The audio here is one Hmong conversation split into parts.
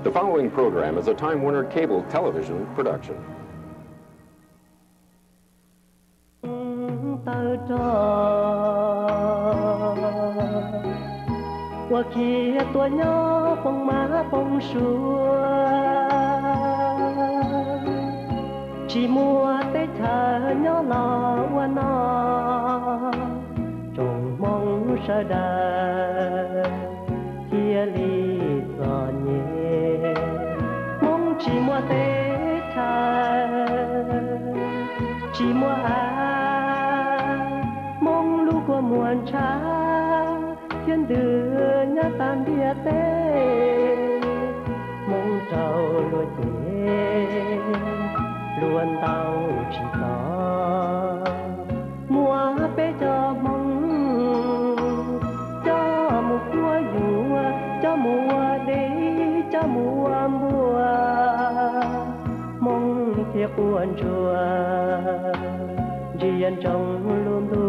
The following program is a Time Warner Cable Television production. Taw rog ua kiag tua nyob poob mab poob suav, tsis muaj teb chaws nyob los ua noj, tsoom Hmoob sawv daws thiaj li txom nyem. Hmoob tsis muaj teb chaws, tsis muaj av, Hmoob lub kua muag ntshav thiab ntws nyob tag ntiaj teb. Hmoob raug luag cem, luag ntaus tsis txog. Muab peb cov Hmoob coj mus quab yuam, coj mus ua dej, coj mus ua npua, Hmoob thiaj quaj ntsuag ntsia ntsoov lub ntuj.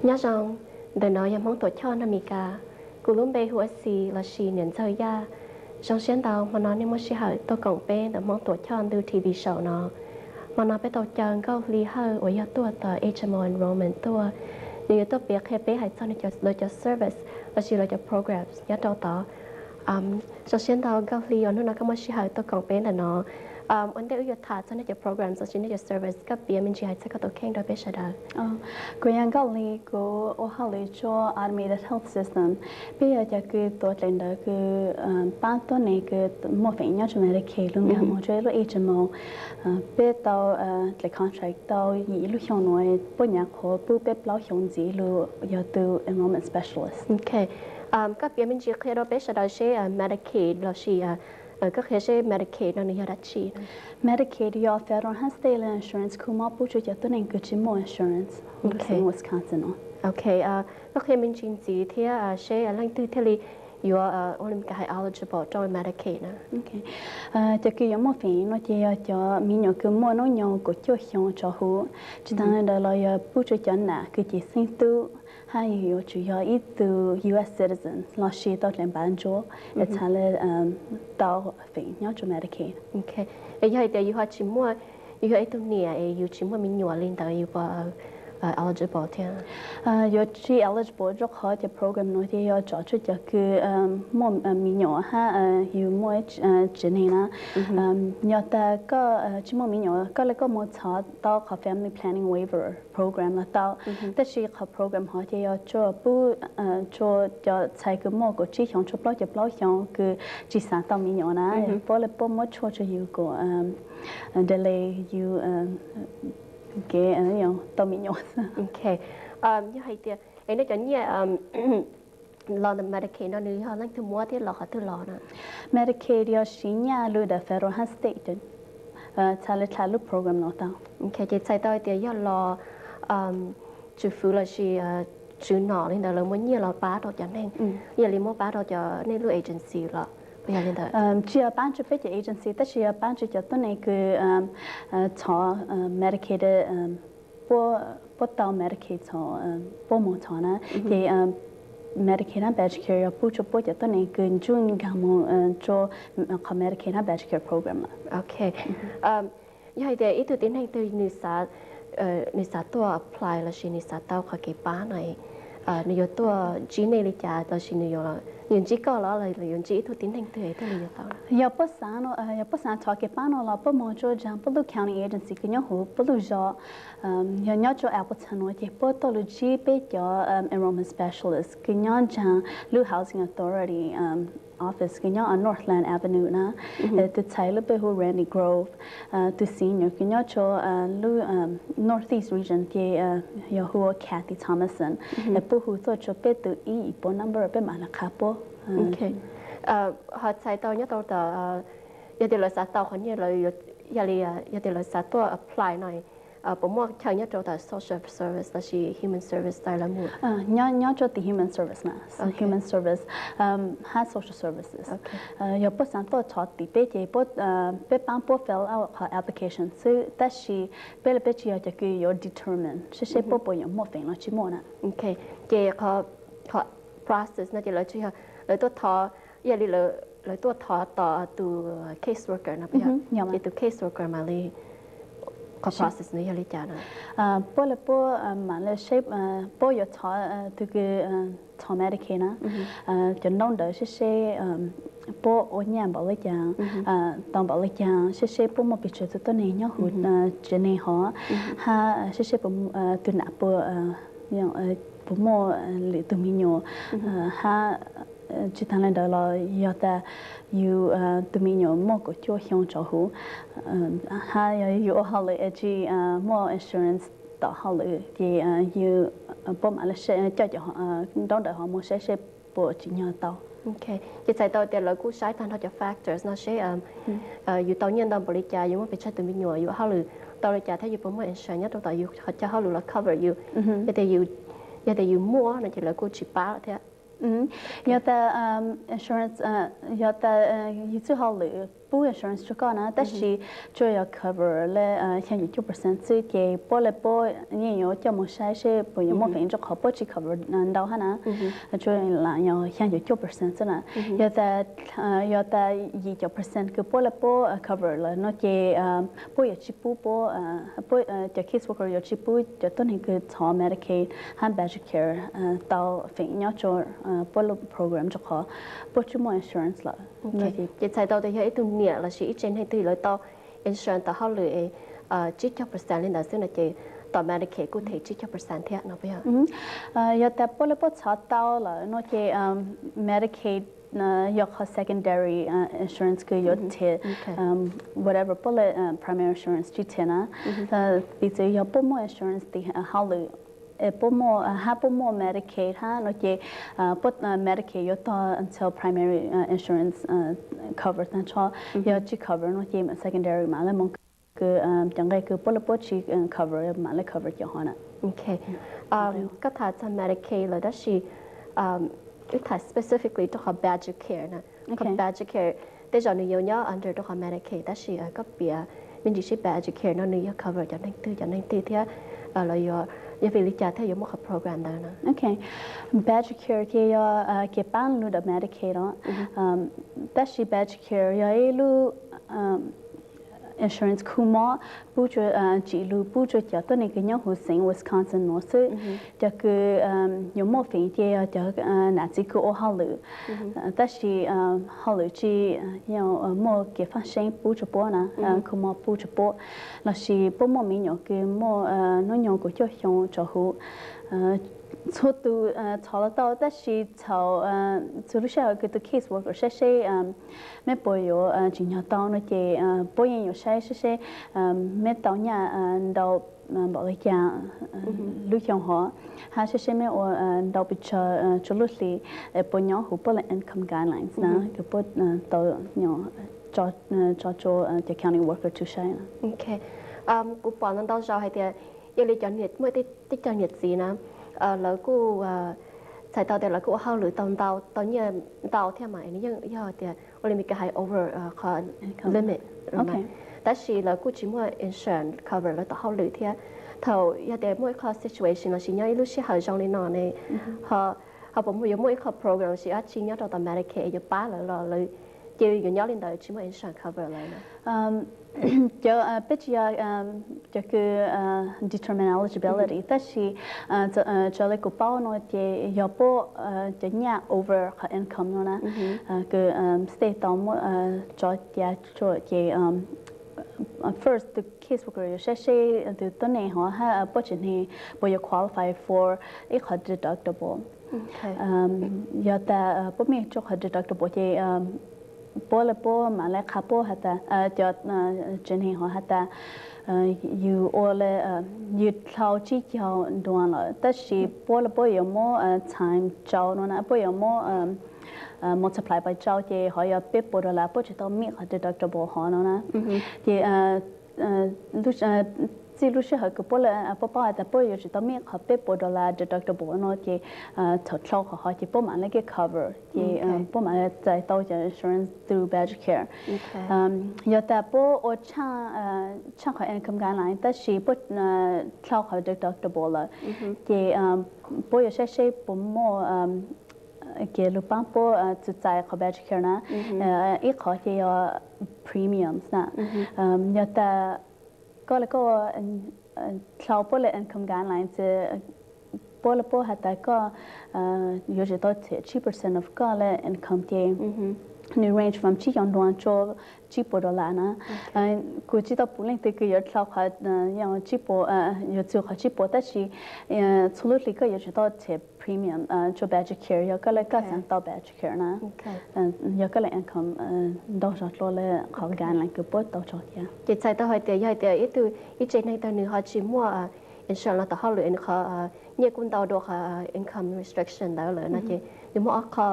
Nyob zoo, ntawm no yog Hmoob Tuam Choj nrog Mis Kas. Kuv lub npe hu ua Xis lossis Niam Ntxawg Yaj. Zoo siab ntau hmo no nej muaj sij hawm tuaj koom peb ntawm Hmoob Tuam Choj ntu T V show no. Hmo no peb tau caw Nkauj Hli Hawj uas yog tuaj tom H M O enrollment tuaj. Nws yuav tuaj piav qhia peb hais txog nws cov, lawv cov service lossis lawv cov programs nyob rau tod. Zoo siab ntau Nkauj Hli uas hnub no koj muaj sij hawm tuaj koom peb ntawm no. Ua ntej wb yuav tham txog nej cov programs lossis nej cov service, koj piav me ntsis hais txog koj tus kheej rau peb sawv daws. Kuv yog Nkauj Hli, kuv ua hauj lwm rau Automated Health System. Peb yog cov kws tuav dlej ntawv kws pab tuab neeg kws muaj feem nyob rau Medicaid lub npe mus rau lub H M O. Peb tau dlej contract tau yim lub xyoo nuav, puab nyav qhuav pub peb plaub xyoo ntxiv lug yog tus enrollment specialist. Koj piav me ntsis qhia rau peb sawv daws seb Medicaid lossis koj qhia seb Medicaid no nws yog dab tsi? Medicaid yog federal hab state level insurance kws muab pub rau cov tuab neeg kws tsis muaj insurance. Wisconsin no. Ok, koj qhia me ntsis ntxiv thiab seb leej twg thiaj li yuav, ua li ka hais, eligible rau Medicaid na? Cov kws yuav muaj feem no ces yog cov me nyuam kws muaj hnub nyoog kaum cuaj xyoo tso huv. Tsis tas li ntawd los yog pub rau cov nam kws cim xeeb tub, hab yug yuav tsum yog ib tug U S citizen lossis tau dlej npav ntsuab es txhad le tau feem nyob rau Medicaid. Yog hais tias yus ho tsis muaj, yus yog ib tug niam es yus tsis muaj me nyuam li ntawd yus puas eligible thiab? Yuav tsis eligible rau qhov cov program no ces yog tso rau cov kws muaj me nyuam hab yus muaj tsev neeg na. Yog tas koj tsis muaj me nyuam, koj le koj mus txhos tau qhov family planning waiver program los tau. Tab sis qhov program hov ces yog tsua pub tsua cov ntxhais kws muaj kaum tsib xyoo tsua plaub caug plaub xyoo kws tsis xav tau me nyuam na, puab le puab muab tshuaj rau yus kom delay yus kev tau me nyuam. Yog hais tias es nej cov nyiaj los ntawm Medicaid no nws yog leej twg muab thiab los qhov twg los na? Medicaid yog siv nyaj lug ntawm federal hab state txhad le dlhau lub program no tau. Ces txhais tau hais tias yog los tswv fwv lossis tswv nom li ntawd lawv muab nyiaj los pab rau cov neeg, yog li muab pab rau cov nej lub agency los puas yog li ntawd? Tsis yog pab rau peb cov agency tab sis yog pab rau cov tuab neeg kws txhos Medicaid, puab tau Medicaid txhos, puab mus txhos na. Ces Medicaid hab Badger Care yog pub rau puab cov tuab neeg kws ntsug nkaag mus rau qhov Medicaid hab Badger Care program lawm. Ok. Yog hais tias ib tug tib neeg twg nws xav, nws xav tuaj apply lossis nws xav tau qhov kev pab no, nws yuav tuaj ntsib nej li cas lossis nws yuav ntsib koj los yuav ntsib ib tug tib neeg twg thiaj li yuav tau? Yog puab xav, yog puab xav thov kev pab no los puab mus rau ntawm puab lub county agency kws nyob huv puab lub zos. Yog nyob rau Appleton no ces puab tuaj lug ntsib peb cov enrollment specialist kws nyob ntawm lub Housing Authority office kws nyob Northland Avenue na. Tus ntxhais lub npe hu Randy Grove, tus senior kws nyob rau lub Northeast region ces yog hu ua Kathy Thomason. Puab hu tuaj rau peb tus ib yim puab number peb mam li qha puab. Ho txhais tau nyob rau tom, yog tias lawv xav tau qhov nyiaj, yog li, yog tias lawv xav tuaj apply no, puas muaj chaw nyob rau tom social service los sis human service txais lawv mus? Nyob rau tim human service na, human service hab social services. Yog puab xaav tuaj thov tim peb ces peb paab puab fill out qhov application xwb, tab sis peb le peb tsi yog cov kws yuav determine seb seb puab puas yuav muaj feem los tsi muaj na. Ces qhov process no ces lawv tsi yog lawv tuaj thov, yog li lawv tuaj thov tom tus case worker no, ces tus case worker mam li, qhov process no yog li cas na? Puab le puab mam le seb puab yuav thov tus kws thov Medicaid na, cov ntaub ntawv seb seb puab ua nyaj npaum le caag, tau npaum le caag, seb seb puab muaj pes tsawg tus tuab neeg nyob huv tsev neeg hov, hab seb seb tus nam puas puas muaj lwm tus me nyuam, hab tsi taag le ntawd los yog tas yus tus me nyuam muaj kaum cuaj xyoo tsaus huv, hab yog yus ua hauj lwm es tsi muaj insurance tom hauj lwm ces yus puab mam le coj cov ntaub ntawv hov mus saib seb puas tsim nyog tau. Ces txhais tau tias lawv kuj saib tag nrho cov factors no seb yus tau nyiaj ntau npaum li cas, yus muaj pes tsawg tus me nyuam, yus ua hauj lwm tau li cas thiab yus puas muaj insurance nyob rau tom yus cov hauj lwm los cover yus. Yog tias yus muaj no ces lawv kuj tsis pab lawm thiab. Yog tas insurance, yog tas yus txwj hauj lwm pub insurance rua koj na, tab sis tsuas yog cover le xyaa caum cuaj percent xwb ces puab le puab yeej yuav coj mus saib seb puas yuav muaj feem, rua qhov puab tsi cover ntau hab na, tsuas lam yog xyaa caum cuaj percent xwb na. Yog tas, yog tas yim caum percent kws puab le puab cover lawm no ces puab yuav tsi pub puab, cov case worker yuav tsi pub cov tuab neeg kws thov Medicaid hab BadgerCare tau feem nyob rua puab lub program rua qhov puab tsi muaj insurance lawm. Ces txhais tau tias yog ib tug niam lossis ib tsev neeg twg lawv tau insurance tom hauj lwm tsib caug percent li ntawd xwb no ces tom Medicaid kuj them tsib caug percent thiab no puas yog? Yog tas puab le puab thov tau lawm no ces Medicaid yog qhov secondary insurance kws yuav them whatever puab le primary insurance tsi them na. Piv txwv yog puab muaj insurance tim hauj lwm, puab muaj, hab puab muaj Medicaid hab no ces puab Medicaid yuav tog until primary insurance cover tag nrho. Yog tsi cover no ces secondary mam le moog kws cov nqe kws puab le puab tsi cover mam le cover cov hov na. Koj tham txog Medicaid lawm tab sis wb tham specifically rau qhov BadgerCare na. Qhov BadgerCare tej zaum nws yuav nyob under rau qhov Medicaid tab sis koj piav me ntsis seb BadgerCare no nws yog cover cov neeg twg cov neeg twg thiab los yog, yog vim li cas thiaj yuav muaj qhov program ntawd na? BadgerCare ces yog kev pab lug ntawm Medicaid os, tab sis BadgerCare yog ib lub insurance khu mob pub rua, tsim lug pub rua cov tuab neeg kws nyob huv xeev Wisconsin nuav xwb. Cov kws yuav muaj feem ces yog cov nam txiv kws ua hauj lwm, tab sis hauj lwm tsi muaj kev faaj seeb pub rua puab na, khu mob pub rua puab, lossis puab muaj me nyuam kws muaj hnub nyoog kaum cuaj xyoo tsaus huv. Txhua tus thov los tau tab sis txhaum txug lub sij hawm kws tus case worker saib seb meb puas yuav tsim nyog tau no ces puab yeej yuav saib seb seb meb tau nyaj ntau npaum le caag lub xyoo hov, hab seb seb meb ua ntau pes tsawg rua lub hli, es puas nyob huv puab le income guidelines na kws puab tau tso rua cov county worker to saib na. Kuv pom ntau ntau zaus hais tias yog li cov, muaj tej cov niam txiv na, lawv kuj txhais tau tias lawv kuj ua hauj lwm tau ntau, tau nyiaj ntau thiab mas yeej yog tias ua li Meskas hais over qhov limit, tab sis lawv kuj tsis muaj insurance cover lawv tom hauj lwm thiab. Thaum yog tias muaj ib qho situation lossis nyob ib lub sij hawm zoo li no ne, ho puas yuav muaj ib qho program lossis dab tsi nyob rau tom Medicaid yuav pab lawv los lawv cia li yuav nyob li ntawd tsis muaj insurance cover lawv na? Cov, peb tsis yog cov kws determine eligibility tab sis raws li kuv paub no ces yog puab cov nyaj over qhov income no na, kws state tau muab tso ca tsua ces first tus case worker yuav saib seb tus tuab neeg hov hab puab tsev neeg puas yuav qualify for ib qhov deductible. Yog tas puab meet rua qhov deductible ces puab le puab mam le qha puab has tas, cov tsev neeg hov has tas yus ua le, yus dlhau tsib caug dollar lawm tab sis puab le puab yuav muab times rau no na, puab yuav muab multiply by rau ces hov yog peb puas dollar, puab tsis tau meet qhov deductible hov no na. Ces Txij lub sij hawm kws puab le, puab paub has tas puab yuav tsum tau meet qhov peb puas dollar deductible no ces thaum dlhau qhov hov ces puab mam le get cover ces puab mam le txais tau cov insurance through BadgerCare. Yog tas puab ua tshaj qhov income guideline tab sis puab dlhau qhov deductible lawm ces puab yuav saib seb puas muaj kev lug paab puab txais qhov BadgerCare na. Ib qhov ces yog premiums na. Yog tas koj le koj dlhau puab le income guideline, puab le puab has tas koj yuav tsum tau them tsib percent of koj le income ces nws range from tsib caug ntuag tsua tsib puas dollar na. Kuv tsis tau pum leej twg kws yuav dlhau qhov tsib puas, yuav txug qhov tsib puas tab sis txhua lub hli koj yuav tsum tau them premium tsua BadgerCare yog koj le koj xaav tau BadgerCare na. Yog koj le income ntau zog dlua le qhov guideline kws puab tau tso thiab. Ces txhais tau hais tias yog hais tias ib tug, ib tsev neeg twg nws ho tsis muaj insurance los tom hauj lwm, nws qhov nyiaj kuj ntau dua qhov income restriction ntawd lawm no ces nws muaj ob qho,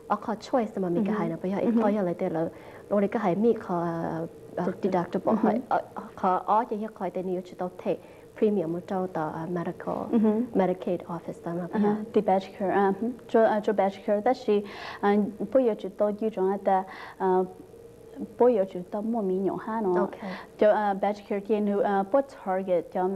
ob qho choice mas Meskas hais no puas yog? Ib qho yog lawv tias lawv ua li koj hais meet qhov deductible, qhov ob ces yog qhov tias nws yuav tsum tau them premium mus rau tom medical, Medicaid office no puas yog? Tim BadgerCare, tsua BadgerCare tab sis puab yuav tsum tau yw tsoom has tas puab yuav tsum tau muaj me nyuam hab no. Cov BadgerCare ces nws puab target cov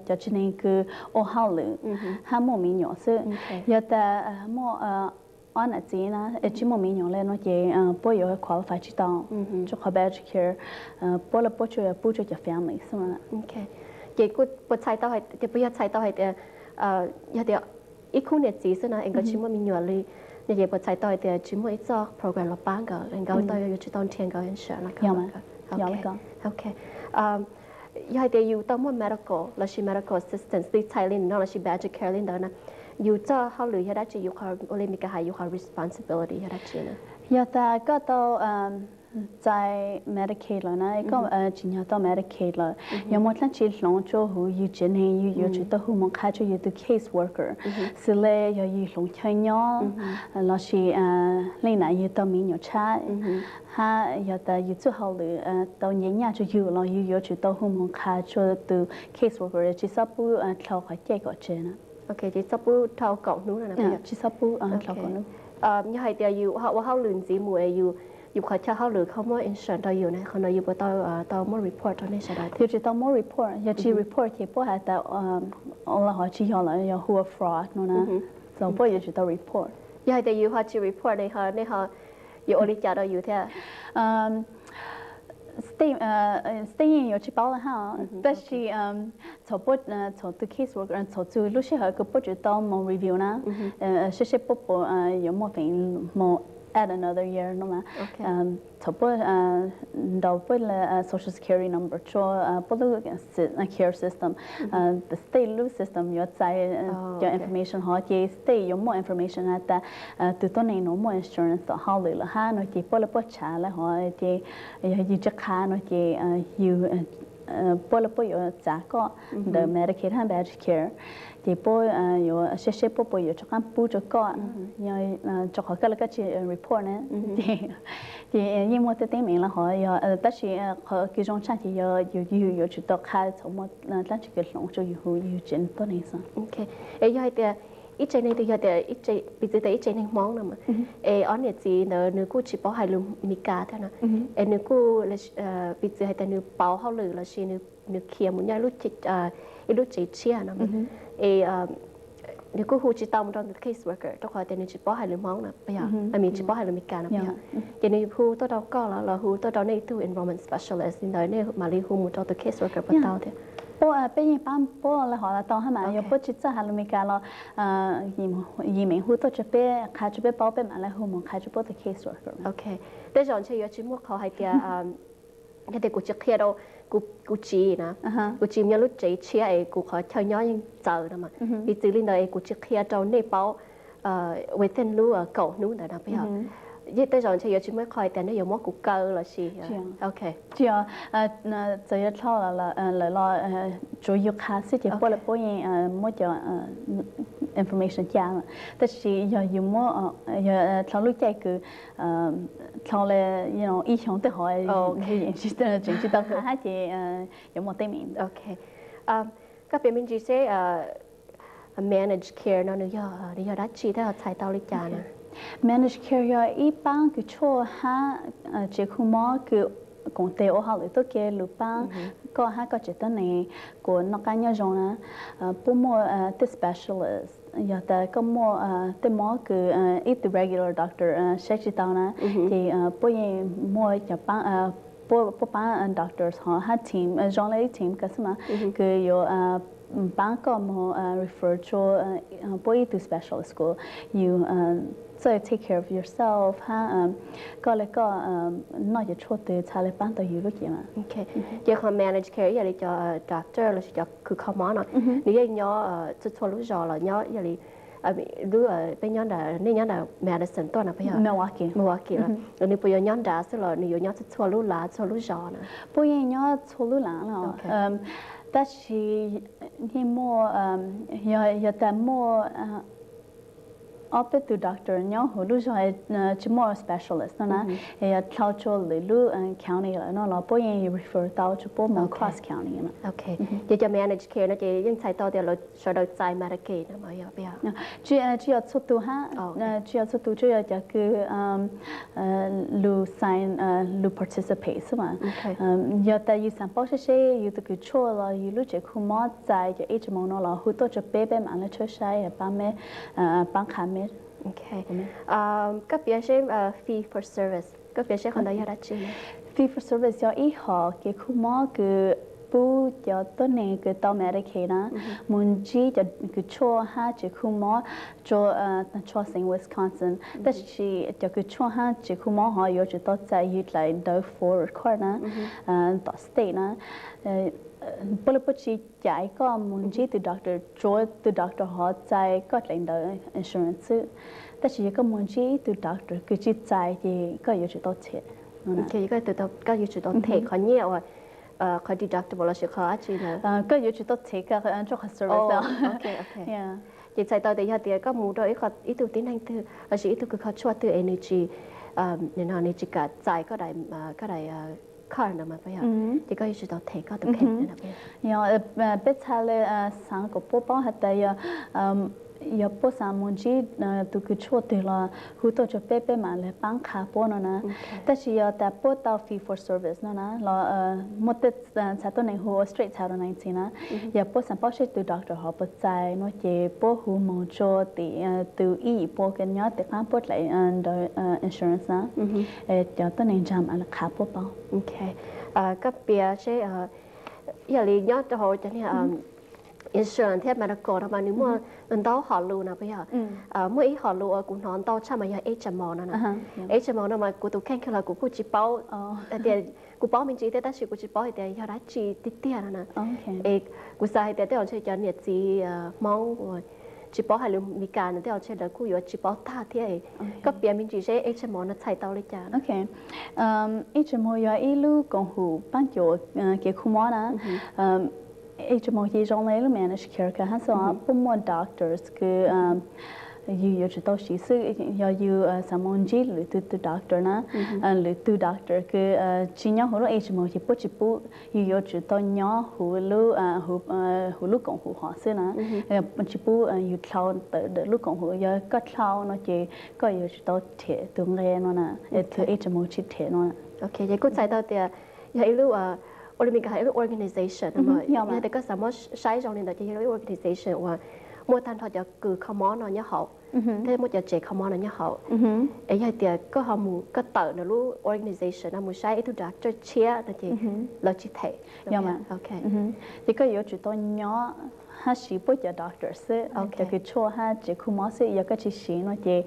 tsev neeg kws ua hauj lwm hab muaj me nyuam xwb. Yog tas muaj ob nam txiv na es tsis muaj me nyuam le no ces puab yuav qualify tsis tau tsua qhov BadgerCare. Puab le puab tsuas yuav pub tsua cov family xwb. Ces kuj puas txhais tau hais tias, puas yog txhais tau hais tias yog tias ib khub niam txiv xwb no es nkawd tsis muaj me nyuam li no ces puas txhais tau hais tias tsis muaj ib txoj program los pab nkawd es nkawd tau yuav tsum tau nrhiav nkawd insurance los? Yog hais tias yus tau muaj medical lossis medical assistance li txhais li no lossis BadgerCare li ntawd na, yus txoj hauj lwm yog dab tsi, yus qhov ua li Meskas hais yus qhov responsibility yog dab tsi na? Yog tas koj tau txais Medicaid lawm na, koj tsim nyog tau Medicaid lawm, yog muaj dlaab tsi hloov tsua huv yug tsev neeg yug yuav tsum tau hu moog qha tsua yug tug case worker. Xws le yog yug hloov chaw nyob lossis leej nam yug tau me nyuam tshab, hab yog tas yug txuj hauj lwm tau nce nyaj tsua yug los yug yuav tsum tau hu moog qha tsua tug case worker, tsis xob pub dlhau qhov caij kom tseg na. Tsis xob pub dlhau kaum hnub. Tsis xob pub dlhau kaum hnub. Yog hais tias yus ua hauj lwm ntxiv mus es yus qhov chaw hauj lwm kho muab insurance rau yus na, qhov no yus puas tau muab report rau nej sawv daws? Yuav tsum tau muab report, yog tsis report ces puab has tas ua le hov tsis yog lawm, yog hu ua fraud no na. Txaus puab yuav tsum tau report. Yog hais tias yus ho tsis report ne, nej ho yuav ua li cas rau yus thiab? State yeej yuav tsis paub le hab, tab sis txhaum tug case worker, txhaum txug lub sij hawm kws puab tsum tau moog review na, seb seb puab puas yuav muaj feem moog add another year no mas. Txhaum puab ntaus puab le social security number tsua puab lub care system, state lub system yuav txais cov information hov ces state yuav muaj information has tas tug tuab neeg nuav muaj insurance tom hauj lwm lawm hab no ces puab le puab tshav le hov ces yog yug tsis qha no ces yug puab le puab yuav txav koj ntawm Medicaid hab BadgerCare, ces puab yuav seb seb puab puas yuav rov qaab pub rua koj, rua qhov koj le koj tsis report na. Ces yeej muaj tej teeb meem le hov, yog tab sis qhov kws zoo tshaj ces yog yug yuav tsum tau qha txhaum muaj dlaab tsi kws hloov tsua yug huv yug tsev tuab neeg xwb. Es yog hais tias ib tsev neeg twg, yog tias piv txwv tias ib tsev neeg Hmoob no mas, es ob niam txiv ntawd nws kuj tsis paub hais lus Meskas thiab no, es nws kuj, piv txwv hais tias nws pauv hauj lwm lossis nws khiav mus nyob ib lub tsev tshiab no, es nws kuj hu tsis tau mus rau case worker rau qhov tias nws tsis paub hais lus Hmoob no, puas yog? Nws tsis paub hais lus Meskas no, puas yog? Ces nws hu tuaj rau koj los los hu tuaj rau nej ib tug enrollment specialist li ntawd nej mam li hu mus rau tus case worker puas tau thiab? Puab, peb yeej paab puab le hov los tau hab mas, yog puab tsis txawj hais lus Meskas los yim meem hu tuaj rua peb, qha rua peb paub peb mam le hu mus qha rua puab tus case worker. Tej zaum ntshe yuav tsis muaj qhov hais tias, yog tias kuv tsis qhia rau kuv txiv na, kuv txiv nyob lub tsev tshiab es kuv qhov chaw nyob yeej txawv no mas, piv txwv li ntawd es kuv tsis qhia rau nej paub within lub kaum hnub ntawd no, puas yog? Tej zaum ntshe yuav tsis muaj ib qho hais tias nej yuav muab kuv kaw los sis. Tsis yog, txawm yuav dlhau lawm los tsuav yug qha xwb ces puab le puab yeej muab cov information ca, tab sis yog yug muab, yog dlhau lub caij kws Dhau li ib xyoos tej hov, tseem tsis tau qha hab ces yuav muaj teeb meem. Koj piav me ntsis seb managed care no nws yog, nws yog dab tsi thiab ho txhais tau li cas na? Managed care yog ib paab kws tshuaj hab tsev khu mob kws koom tes ua hauj lwm txuj kev lug paab koj hab koj tsev tuab neeg kuas noj qab nyob zoo na. Puab muaj tej specialist, yog tas koj muaj tej mob kws ib tug regular doctor saib tsis tau na, ces puab yeej muaj cov paab, puab paab doctors hov hab team, zoo li ib team ko xwb mas, kws yuav paab koj moog refer tsua puab ib tug specialist kuas yus txawj take care of yourself hab koj le koj noj cov tshuaj twg txhad le paab tau yus lub cev mas. Ces qhov managed care ib yam li cov doctor lossis cov kws kho mob no, nws yeej nyob txhua txhua lub zos los nyob ib yam li lub, peb nyob nram, nej nyob nram Madison tuaj no puas yog? Milwaukee los nws puas yuav nyob nrad xwb los nws yuav nyob txhua txhua lub lav txhua lub zos na? Puab yeej nyob txhua lub lav los, tab sis yeej muaj, yog tas muaj ob peb tug doctor nyob huv lub zog tsis muaj specialist no na, es yog dhau tsua lwm lub county lawm no los puab yeej refer tau tsua puab moog cross county. Ces cov managed care no ces yeej txhais tau tias lawv sawv daws txais Medicaid no mas yog? Tsis yog txhua tug hab, tsis yog txhua tug, tsuas yog cov kws lug sign, lug participate xwb mas. Yog tas yus xaav paub seb seb yus tug kws tshuaj los yus lub tsev khu mob txais cov H M O no los hu tuaj tsua peb, peb maam le tshawb saib paab meb, paab qha meb. Koj piav seb fee for service, koj piav seb qhov ntawd yog dab tsi? Fee for service yog ib hom kev khu mob kws pub cov tuab neeg kws tau Medicaid na moog ntsib cov kws tshuaj hab tsev khu mob tsua, tsua xeev Wisconsin, tab sis cov kws tshuaj hab tsev khu mob hov yuav tsum tau txais yus dlaim ntawv Forward Care na, tom state na. Puab le puab tsis cais koj moog ntsib tug doctor, tsuav tug doctor hov txais koj dlaim ntawv insurance xwb. Tab sis yog koj moog ntsib ib tug doctor kws tsis txais ces koj yuav tsum tau them. Koj yuav tsum tau them qhov nyiaj uas, qhov deductible lossis qhov dab tsi ntawd? Koj yuav tsum tau them koj rua qhov service. Ces txhais tau tias yog tias koj mus rau ib tug tib neeg twg lossis ib tug kws kho tshuaj twg es nws tsis, nws tsis kam txais koj daim, koj daim card ntawd mas puas yog? Ces koj yuav tsum tau them koj tus kheej. Yog, peb txhad le xaav kom puab paub has tas yog, yog puab xaav moog ntsib tug kws tshuaj twg los hu tuaj tsua peb, peb maam le paab qha puab no na. Tab sis yog tas puab tau fee for service no na los muaj tej txhais tuab neeg hu ua straight Title nineteen na, yog puab xaav paub seb tug doctor hov puas txais no ces puab hu moog tsua tim tug ib yim pua kws nyob tim qaab puab dlaim ntawv insurance na, cov tuab neeg ntsag maam le qha puab paub. Koj piav seb, yog li nyob rau hauv cov niag insurance thiab medical no mas nws muaj ntau hom lus no puas yog? Muaj ib hom lus uas kuv hnov ntau tshaj mas yog H M O no na. H M O no mas kuv tus kheej kiag los kuv kuj tsis paub hais tias, kuv paub me ntsis thiab tab sis kuv tsis paub hais tias yog dab tsi tiag tiag no na. Es kuv xav hais tias tej zaum ntshe cov niam txiv Hmoob uas tsis paub hais lus Meskas no tej zaum ntshe lawv kuj yuav tsis paub tag thiab. Koj piav me ntsis seb H M O no txhais tau li cas? H M O yog ib lub koom haum paab cuam kev khu mob na. H M O ces zoo le ib lub managed care kawg hab xwb, puab muaj doctors kws yus yuav tsum tau siv xwb. Yog yus xaav moog ntsib lwm tug tug doctor na, lwm tug doctor kws tsis nyob huv lub H M O ces puab tsis pub. Yus yuav tsum tau nyob huv lub koom haum hov xwb na, tsis pub yus dhau ntawm lub koom haum. Yog koj dhau no ces koj yuav tsum tau them tug nqe no na, tug H M O tsis them no. Ces kuj txhais tau tias yog ib lub, ua li Meskas hais ib lub organization, yog tias koj xav muab saib zoo li ntawd ces yog ib lub organization uas muaj tag nrho cov kws kho mob no nyob hauv thiab muaj cov tsev kho mob no nyob hauv. Es yog tias koj ho mus koj tawm ntawm lub organization no mus saib ib tug doctor tshiab no ces lawv tsis them. Ces koj yuav tsum tau nyob hab siv puab cov doctor xwb, cov kws tshuaj hab tsev khu mob xwb. Yog koj tsis siv no ces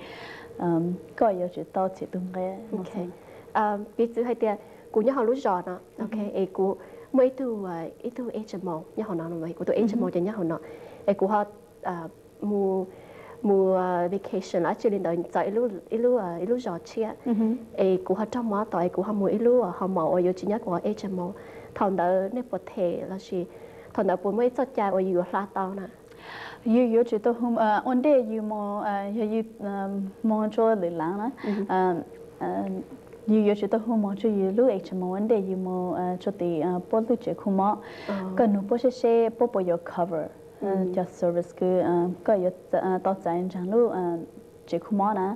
koj yuav tsum tau them tug nqe. Piv txwv hais tias kuv nyob hauv lub zos no, es kuv muaj ib tug, ib tug H M O nyob hauv no, kuv tus H M O ces nyob hauv no, es kuv ho mus, mus vacation los dab tsi li ntawd txog ib lub, ib lub zos tshiab, es kuv ho raug mob tod es kuv ho mus ib lub ho maum uas yuav tsis nyob kuv H M O, thaum ntawd nej puas them lossis thaum ntawd puas muaj ib txoj cai uas yus yuav hla tau na? Yus yuav tsum tau hu, ua ntej yus mus, yog yus mus tsua lwm laav na, Yus yuav tsum tau hu moog rua yus lub H M O ua ntej yus moog rua tim puab lub tsev khu mob, koj nug puab seb seb puab puas yuav cover cov service kws koj yuav tau txais ntsaag lub tsev khu mob na.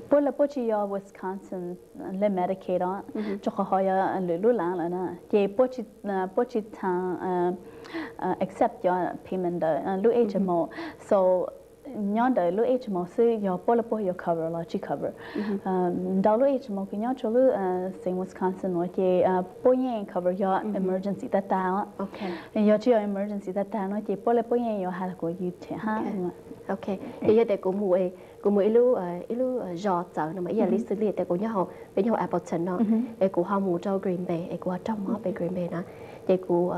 Puab le puab tsi yog Wisconsin le Medicaid os, rua qhov hov yog lwm lub laav lawm na, ces puab tsi tau accept cov payment ntawm lub H M O. So nyob ntawm lub H M O xwb yog puab le puab yuav cover los tsi cover. Ntau lub H M O kws nyob rua lub xeev Wisconsin nuav ces puab yeej cover yog emergency tag tag os. Yog tsi yog emergency tag tag no ces puab le puab yeej yuav has kuas yus them hab. Ok, ces yog tias kuv mus, kuv mus ib lub, ib lub zos txawv no mas ib yam li xws li tias kuv nyob hauv, peb nyob hauv Appleton no, es kuv ho mus rau Green Bay es kuv ho raug mob pem Green Bay na, ces kuv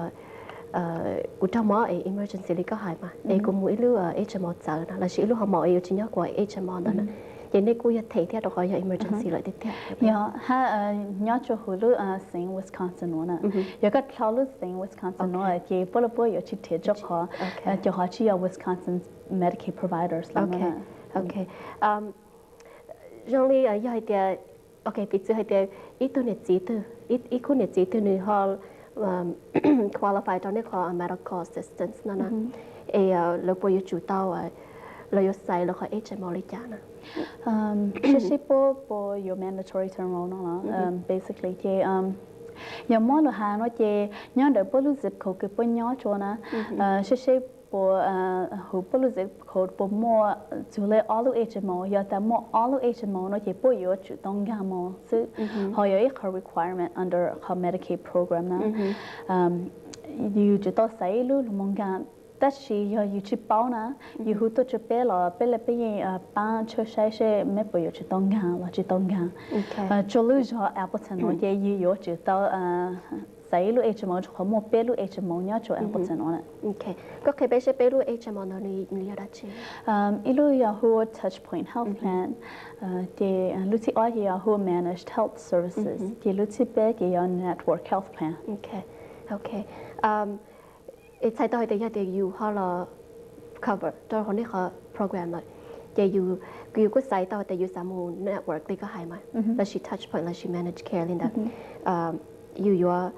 kuv raug mob es emergency li koj hais mas es kuv mus ib lub H M O txawv no lossis ib lub ho mos es yuav tsis nyob kuv H M O ntawd na, ces nej kuj yog them thiab rau qhov yog emergency lawm tiag tiag. Yog hab, nyob rua huv lub xeev Wisconsin nuav na, yog koj dlhau lub xeev Wisconsin nuav ces puab le puab yuav tsi them rua qhov cov hov tsi yog Wisconsin Medicaid providers lawm. Ok, zoo li yog hais tias, ok, piv txwv hais tias ib tug niam txiv twg, ib khub niam txiv twg nws ho qualify rau nej qhov medical assistance no na, es lawv puas yuav tsum tau, lawv yuav xaiv lawv qhov H M O li cas na? Saib seb puab puas yuav mandatory to enroll no los, basically ces yog muab lug has no ces nyob ntawm puab lub zip code kws puab nyob rua na, saib seb puas, huv puab lub zip code puas muaj txug le ob lub H M O, yog tas muaj ob lub H M O no ces puab yuav tsum tau nkaag moog xwb. Ho yog ib qhov requirement under qhov Medicaid program na. Yus tsum tau xaiv ib lub lug moog nkaag, tab sis yog yus tsi paub na, yus hu tuaj rua peb los peb le peb yeej paab tshawb saib seb meb puas yuav tsum tau nkaag los tsi tau nkaag. Rua lub zog Appleton no ces yus yuav tsum tau xaiv ib lub H M O rua qhov muaj peb lub H M O nyob rua Appleton no. Koj qhia peb seb peb lub H M O ntawd nws yog dab tsi? Ib lub yog hu Touchpoint Health Plan, ces lub txhib ob ces yog hu Managed Health Services, ces lub txhib peb ces yog Network Health Plan. Ok, es txhais tau hais tias yog tias yus ho los cover rau hauv nej qhov program lawm, ces yus, yus kuj xaiv tau hais tias yus xav mus network li koj hais mas, lossis Touchpoint lossis Managed Care li ntawd, yus yuav,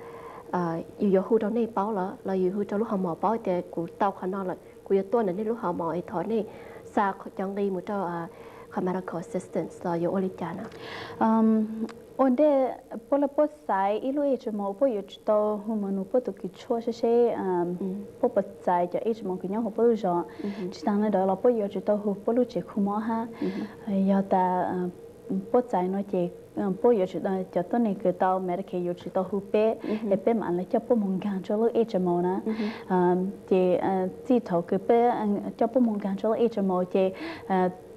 yus yuav hu rau nej paub los, los yus hu rau lub hoo mos paub tias kuv tau qhov no lawm, kuv yuav tuaj ntawm nej lub hoo mos es thov nej xa cov nqi mus rau qhov medical assistance los yuav ua li cas na? Ua ntej puab le puab xaiv ib lub H M O puab yuav tsum tau hu moog nug puab tus kws tshuaj seb seb puab puas txais cov H M O kws nyob huv puab lub zos. Tsis taag le ntawd los puab yuav tsum tau hu puab lub tsev khu mob hab. Yog tas puab txais no ces puab yuav tsum, cov tuab neeg kws tau Medicaid yuav tsum tau hu peb, es peb mam le coj puab moog nkaag rua lub H M O na. Ces txij thaum kws peb coj puab moog nkaag rua lub H M O ces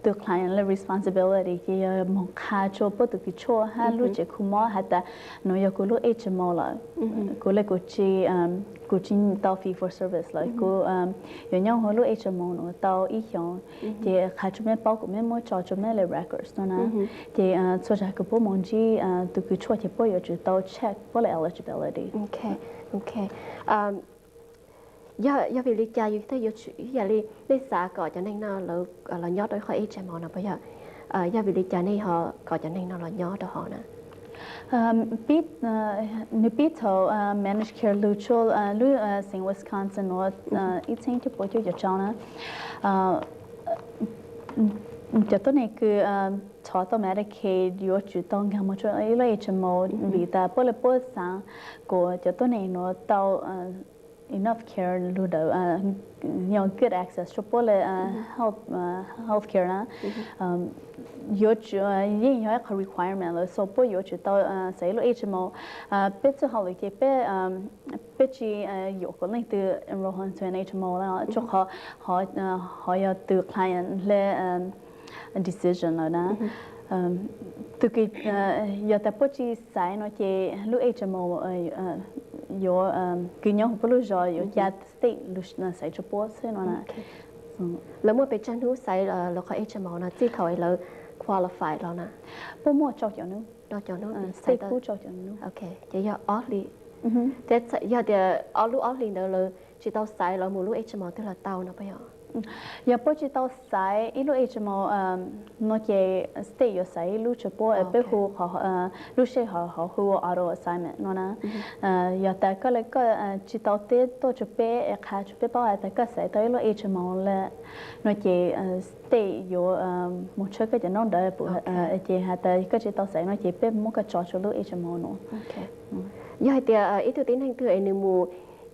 tus client le responsibility ces yog moog qha rua puab tus kws tshuaj hab lub tsev khu mob has tas nuav yog kuv lub H M O lawm, kuv le kuv tsi, kuv tsi tau fee for service lawm, kuv yuav nyob huv lub H M O nuav tau ib xyoos, ces qha rua meb paub kuas meb muab tso rua meb le records no na. Ces txhua zag kws puab moog ntsib tus kws tshuaj ces puab yuav tsum tau check puab le eligibility. Ok, yog, yog vim li cas yus thiaj yuav tsum, ib yam li nej xav kom cov neeg no lawv los nyob rau ib qhov H M O no puas yog? Yog vim li cas nej ho kom cov neeg no los nyob rau hov na? Pib, nws pib thaum managed care lug tsua lub xeev Wisconsin nuav ib txheeb cuaj puas cuaj caum rau na, cov tuab neeg kws thov tau Medicaid yuav tsum tau nkaag moog rua ib lub H M O vim tas puab le puab xaav kuas cov tuab neeg nuav tau enough care lug ntawd, yog good access rua puab le health, health care na. Yuav tsum, yeej yog ib qho requirement lawm, so puab yuav tsum tau xaiv ib lub H M O. Peb txuj hauj lwm ces peb, peb tsi yuam kom leej twg enroll into an H M O na, rua qhov hov yog tus client le decision lawm na. Tus kws, yog tas puab tsi xaiv no ces lub H M O yuav, kws nyob huv puab lub zos yuav ca state lug xaiv rua puab xwb no na. Lawv muaj pes tsawg hnub xaiv lawv qhov H M O no txij thaum lawv qualify los na? Puab muaj rau caum hnub. Rau caum hnub, state pub rau caum hnub. Ok, ces yog ob hli. Yog tias ob lub ob hli ntawd lawv tsis tau xaiv los mus lub H M O twg los tau no puas yog? Yog puab tsi tau xaiv ib lub H M O no ces state yuav xaiv ib lub tsua puab, peb hu lub sij hawm hov hu ua auto assignment no na. Yog tas koj le koj tsi tau teb tuaj tsua peb es qha tsua peb paub has tas koj xaiv tau ib lub H M O le no ces state yuav mus tshawb koj cov noob ntawd pum ces has tas koj tsi tau xaiv no ces peb muab koj tso tsua lub H M O no. Yog hais tias ib tug tib neeg twg es nws mus,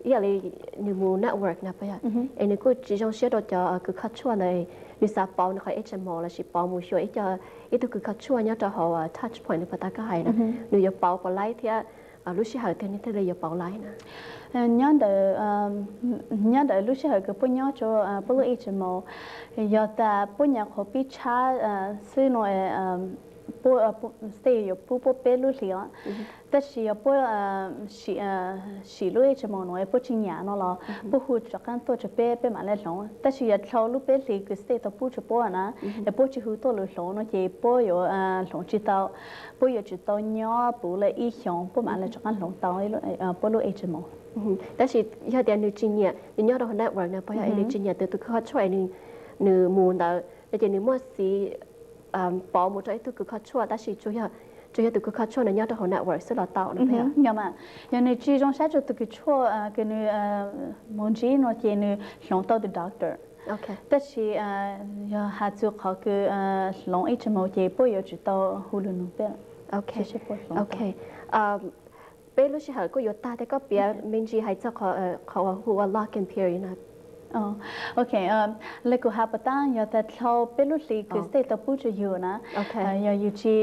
ib yam li nws mus network na puas yog, es nws kuj tsis zoo siab rau cov kws kho tshuaj ntawd, nws xav pauv nws qhov H M O lossis pauv mus xyuas ib co, ib tug kws kho tshuaj nyob rau hauv touch point nws puas tas koj hais na, nws yuav pauv puas laib thiab lub sij hawm twg nws thiaj li yuav pauv laib na? Nyob ntawm, nyob ntawm lub sij hawm kws puab nyob tsua puab lub H M O, yog tas puab nyam qhuav pib tshab xwb no state yuav pub puab peb lub hlis os. Tab sis yog puab sim lub H M O no es puab tsi nyam no los puab hu rov qaab tuaj tsua peb, peb mam le hloov. Tab sis yog dhau lub peb hlis kws state tau pub tsua puab na, es puab tsi hu tuaj lug hloov no ces puab yuav hloov tsi tau. Puab yuav tsum tau nyob puv le ib xyoos puab mam le rov qaab hloov tau puab lub H M O. Tab sis yog tias nws tsis nyiam, nws nyob rau hauv network na puas yog, es nws tsis nyiam tus kws kho tshuaj es nws mus ntawd no ces nws muaj xiv pauv mus rau ib tug kws kho tshuaj tab sis tsuas yog tus kws kho tshuaj ntawd nyob rau hauv network xwb los tau no? Yog mas, yog nws tsis zoo sab rau tus kws tshuaj kws nws mus ntsib no ces nws hloov tau tus doctor. Tab sis yog has txug qhov kws hloov H M O ces puab yuav tsum tau hu lug nug peb. Peb lub sij hawm kuj yuav tag thiab, koj piav me ntsis hais txog qhov uas hu ua lock-in period na. Ok, le kuv has puas tas yog tas dhau peb lub hlis kws state tau pub tsua yug na, yog yug tsi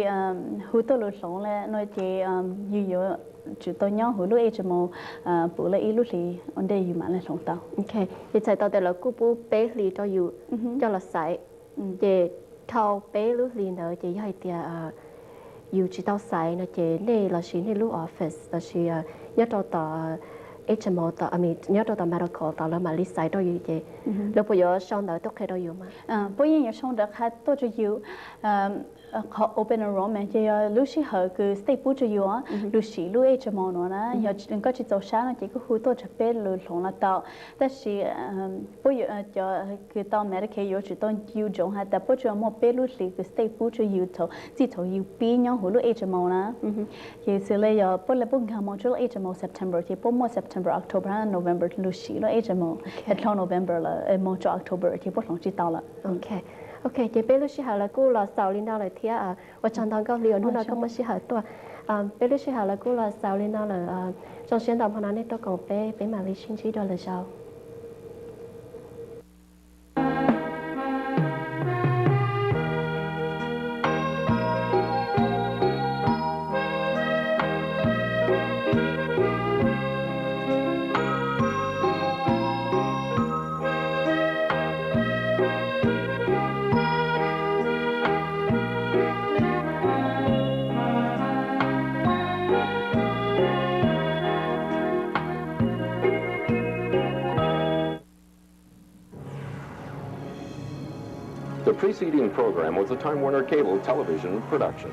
hu tuaj lug hloov le no ces yug yuav tsum tau nyob huv lub H M O puv le ib lub hlis ua ntej yug mam le hloov tau. Ces txhais tau tias lawv kuj pub peb hlis rau yus coj los xaiv, ces dhau peb lub hlis ntawd ces yog hais tias yus tsis tau xaiv no ces nej lossis nej lub office lossis nyob rau tom H M O, nyob rau tom medical tod lawv mam li xaiv rau yus ces lawv puas yuav sau ntawv tuaj qhia rau yus mas? Puab yeej yuav sau ntawv qha tuaj rau yus qhov open enrollment ces yog lub sij hawm kws state pub rau yus lug sim lub H M O no na, yog koj tsis txaus sab no ces koj hu tuaj rau peb lug hloov los tau. Tab sis puab yuav, cov kws tau Medicaid yuav tsum tau ncu ntsoov has tas puab tsuas muaj peb lub hlis kws state pub rau yus thaum, txij thaum yus pib nyob huv lub H M O na. Ces xws le yog puab le puab nkaag moo rua lub H M O September ces puab muaj September, October, November lug sim lub H M O. Dhau November lawm moo rua October ces puab hloov tsis tau lawm. Ok, ces peb lub sij hawm lawv kuj los xaus li no lawm thiab. Ua tsaug ntau Nkauj Hli uas hnub no koj muaj sij hawm tuaj. Peb lub sij hawm lawv kuj los xaus li no lawm. Zoo siab ntau hmo no nej tuaj koom peb, peb mam li sib ntsib dua lwm zaus. The preceding program was a Time Warner Cable Television production.